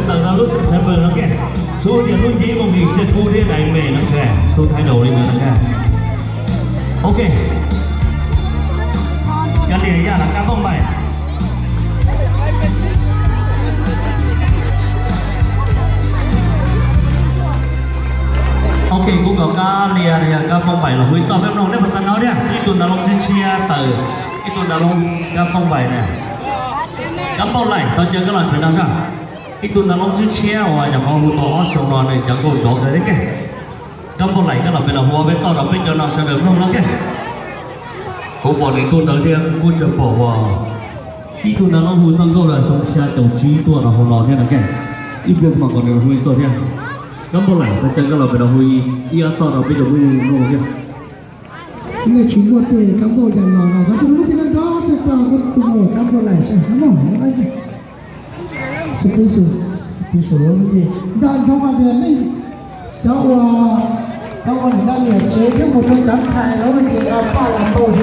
Tawm rau lub September no ke, xub tias lub ncib mus mis thiaj kub thiab dais me no ke, xub thaij daus li no na ke. Ok, kab lias yaj los kab npauj npaim. Ok, kuv kom kab lias yaj kab npauj npaim los hu ib txoj peb mloog nej puas xav hnov thiab. Ib tug ntas loo tshiab tshiab tawm ib tug ntas loo kab npauj npaim na. Kab npauj laim tau caw koj los pem no soj. Ib tug ntas loo tshiab tshiab uas nyuam qhuav hu tau ob xyoo no nws cov nkauj nrov kawg thiab ke. Kab npauj laim koj los pem no hu ob peb txoj rau peb cov no sawv daws mloog no ke. Kuv pom nws tuaj ntawd thiab kuv kuj tseem pom uas ib tug ntas loo hu txoj nkauj los xyoo xya caum tsib tuaj rau hauv no thiab no ke. Ib pliag kuv mam kom nws hu ib txoj thiab. Kab npauj laim tau caw koj los pem no hu ib ob txoj rau peb cov phooj ywg mloog thiab. Nej tsis muaj tej kab npauj yam no los thov txhua tus lub tias nrov txog tau kuv tus muam kab npauj laim saib no. Special, special lub tias nrog nrog mas tias nej cov uas, cov uas niam daj niam tsev thiab mus rau cov ntxhais lawv tias paj los tau